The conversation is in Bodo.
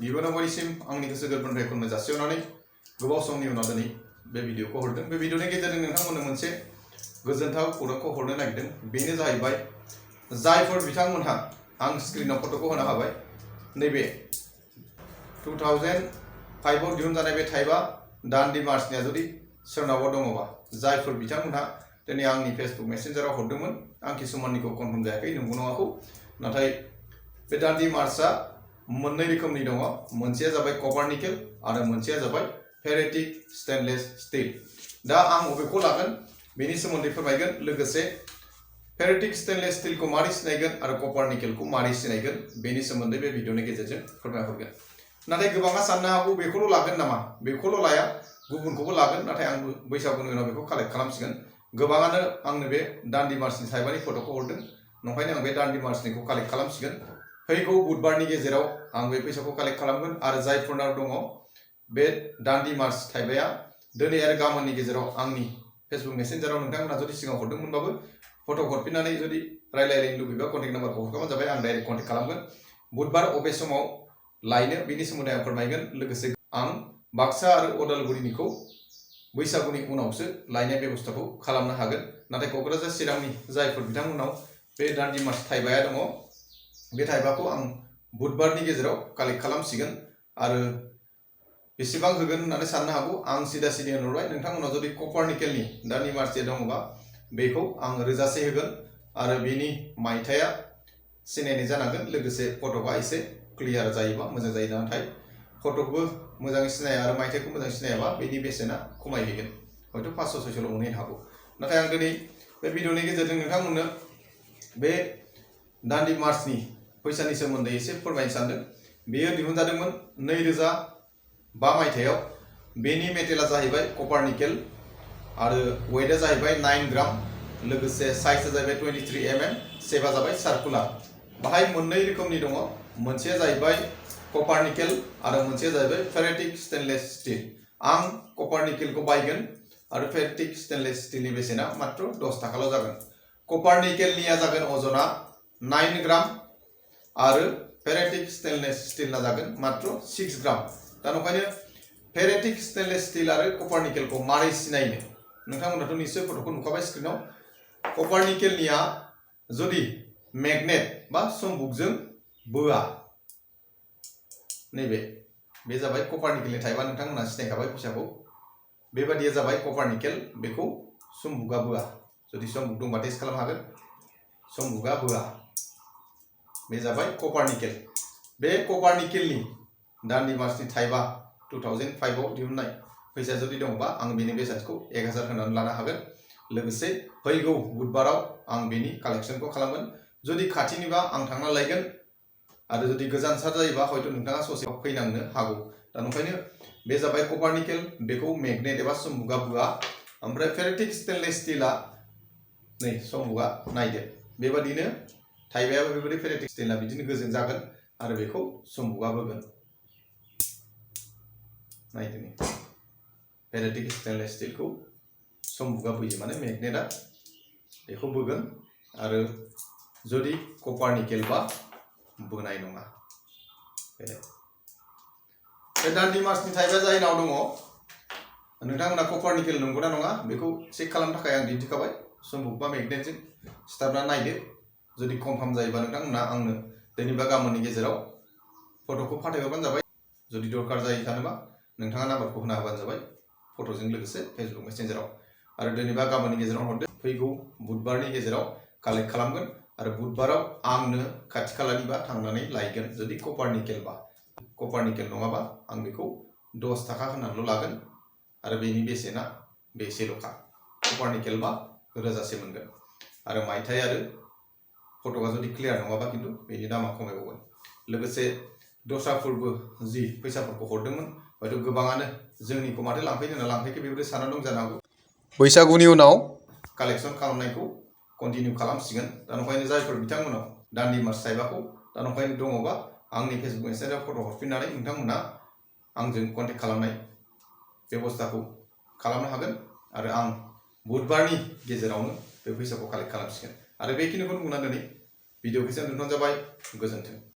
इयुनाव बयनिसिम आंनि गोसो गोरबोनिफ्राय खुलुमनाय जासिहरनानै गोबाव समनि उनाव दिनै बे भिडिअखौ हरदों। बे भिडिअनि गेजेरजों नोंथांमोननो मोनसे गोजोनथाव खौरांखौ हरनो नागिरदों। बेनो जाहैबाय जायफोर बिथांमोनहा आं स्क्रिनाव फट'खौ होनो हाबाय, नैबे 2005 आव दिहुनजानाय बे टाइपआ दान्डि मार्चनिया जुदि सोरनावबा दङबा, जायफोर बिथांमोनहा दिनै आंनि फेसबुक मेसेन्जाराव हरदोंमोन, आं किसुमाननिखौ कनफार्म जायाखै नंगौ नङाखौ, नाथाय बे दान्डि मार्चआ मोननै रोखोमनि दङ। मोनसेया जाबाय कपार निकेल आरो मोनसेया जाबाय फेरेटिक स्टेनलेस स्टील। दा आं बबेखौ लागोन बेनि सोमोन्दै फोरमायगोन, लोगोसे फेरेटिक स्टेनलेस स्टीलखौ मारै सिनायगोन आरो कपार निकेलखौ मारै सिनायगोन बेनि सोमोन्दै बे भिडिअनि गेजेरजों फोरमायहरगोन। नाथाय गोबाङा साननो हागौ बेखौल' लागोन नामा, बेखौल' लाया, गुबुनखौबो लागोन, नाथाय आं बैसागुनि उनाव बेखौ कालेक्ट खालामसिगोन। गोबाङानो आंनो बे दान्डि मार्चनि टाइपनि फट'खौ हरदों, नंखायनो आं बे दान्डि मार्चनिखौ कालेक्ट खालामसिगोन। फैगौ बुधबारनि गेजेराव आं बे फैसाखौ कालेक्ट खालामगोन आरो जायफोरनाव दङ बे दान्डि मार्च टाइपआ दिनै आरो गाबोननि गेजेराव आंनि फेसबुक मेसेन्जाराव नोंथांमोनहा जुदि सिगाङाव हरदोंमोनबाबो फट' हरफिननानै जुदि रायलायनो लुबैबा कन्टेक्ट नाम्बारखौ हरखाबानो जाबाय, आं डाइरेक्ट कन्टेक्ट खालामगोन। बुधबार अबे समाव लायनो बेनि सोमोन्दै आं फोरमायगोन। लोगोसे आं बाक्सा आरो उदालगुरिनिखौ बैसागुनि उनावसो लायनाय बेबस्थाखौ खालामनो हागोन। नाथाय क'क्राझार चिरांनि जायफोर बिथांमोननाव बे दान्डि मार्च टाइपआ दङ, बे टाइपखौ आं बुधबारनि गेजेराव कालेक्ट खालामसिगोन। आरो बेसेबां होगोन होननानै साननो हागौ, आं सिदा सिदि होनहरबाय, नोंथांमोनाव जुदि कपार निकेलनि दान्डि मार्च दङबा बेखौ आं 1000 होगोन आरो बेनि मायथाइया सिनायनाय जानांगोन। लोगोसे फट'आ एसे क्लियार जायोबा मोजां जायो, नाथाय फट'खौबो मोजाङै सिनाया आरो मायथाइखौ मोजाङै सिनायाबा बेनि बेसेना खमायहैगोन, हयथ' 500-600ल' मोनहैनो हागौ। नाथाय आं दिनै बे भिडिअनि गेजेरजों नोंथांमोननो बे दान्डि मार्चनि फैसानि सोमोन्दै एसे फोरमायनो सानदों। बेयो दिहुनजादोंमोन 2005 मायथाइयाव। बेनि मेटेरियला जाहैबाय कपार निकेल आरो वेटआ जाहैबाय 9 ग्राम, लोगोसे साइजआ जाहैबाय 23 mm, शेपआ जाबाय सार्कुलार। बाहाय मोननै रोखोमनि दङ, मोनसेया जाहैबाय कपार निकेल आरो मोनसेया जाहैबाय फेरेटिक स्टेनलेस स्टील। आं कपार निकेलखौ बायगोन आरो फेरेटिक स्टेनलेस स्टीलनि बेसेना मात्र 10 थाखाल' जागोन। कपार निकेलनिया जागोन अजना 9 ग्राम आरो फेरेटिक स्टेनलेस स्टीलना जागोन मात्र 6 ग्राम। दा नंखायनो फेरेटिक स्टेनलेस स्टील आरो कपार निकेलखौ मारै सिनायनो, नोंथांमोनाथ' निश्चय फट'खौ नुखाबाय स्क्रिनाव। कपार निकेलनिया जुदि मेगनेट बा सम्बुकजों बोआ, नैबे बे जाबाय कपार निकेलनि टाइपआ, नोंथांमोना सिनायखाबाय फैसाखौ। बेबादिया जाबाय कपार निकेल, बेखौ सम्बुकआ बोआ। जुदि सम्बुक दंबा टेस्ट खालामनो हागोन, सम्बुकआ बोआ। बे जाबाय कपार निकेल। बे कपार निकेलनि दान्डि मार्चनि टाइपआ 2005 आव दिहुननाय फैसा जुदि दङबा आं बेनि बेसेनखौ 1000 होनानै लानो हागोन। लोगोसे फैगौ बुधबाराव आं बेनि कालेक्शनखौ खालामगोन। जुदि खाथिनिबा आं थांना लायगोन आरो जुदि गोजानथार जायोबा हयथ' नोंथाङा ससे फैनांनो हागौ। दा नंखायनो बे जाबाय कपार निकेल, बेखौ मेगनेट एबा सम्बुकआ बोआ। ओमफ्राय फेरेटिक स्टेनलेस स्टीलआ नै सम्बुकआ नायदो, बेबादिनो टाइपआबो बेबायदि फेरेटिक स्टीलना बिदिनो गोजों जागोन आरो बेखौ सम्बुकआ बोगोन। नायदो नै फेरेटिक स्टेनलेस स्टीलखौ सम्बुकआ बोयो, माने मेगनेटआ बेखौ बोगोन। आरो जुदि कपार निकेलबा बोनाय नङा। बे दान्डि मार्चनि टाइपआ जायनाव दङ, नोंथांमोना कपार निकेल नंगौना नङा बेखौ चेक खालामनो थाखाय आं दिन्थिखाबाय। सम्बुक बा मेगनेटजों सिथाबना नायदो, जुदि कनफार्म जायोबा नोंथांमोना आंनो दिनै बा गाबोननि गेजेराव फट'खौ फाथायहरबानो जाबाय। जुदि दरकार जायो सानोबा नोंथाङा नाम्बारखौ होना होबानो जाबाय फट'जों लोगोसे फेसबुक मेसेन्जाराव। आरो दिनै बा गाबोननि गेजेराव हरदो, फैगौ बुधबारनि गेजेराव कालेक्ट खालामगोन आरो बुधबाराव आंनो खाथि खालानिबा थांनानै लायगोन। जुदि कपार निकेलबा, कपार निकेल नङाबा आं बेखौ 10 थाखा होनानैल' लागोन आरो बेनि बेसेना बेसेल'खा। कपार निकेलबा 1000 मोनगोन आरो मायथाइ आरो फट'आ जुदि क्लियार नङाबा खिन्थु बेनि दामा खमायबावगोन। लोगोसे दस्राफोरबो जि फैसाफोरखौ हरदोंमोन, हयथ' गोबाङानो जोंनिखौ माथो लांफैनो होनना लांफैखो बेबायदि सानना दं जानो हागौ। बैसागुनि उनाव कालेक्शन खालामनायखौ कन्टिनिउ खालामसिगोन। दा नंखायनो जायफोर बिथांमोनाव दान्डि मार्च टाइपआखौ दा नंखायनो दङबा आंनि फेसबुक मेसेन्जाराव फट' हरफिननानै नोंथांमोना आंजों कन्टेक्ट खालामनाय बेबस्थाखौ खालामनो हागोन आरो आं बुधबारनि गेजेरावनो बे फैसाखौ कालेक्ट खालामसिगोन। आरो बेखिनिखौनो बुंना दिनै भिडिअखौ एसेयावनो दोनथ'नाय जाबाय। गोजोन्थों।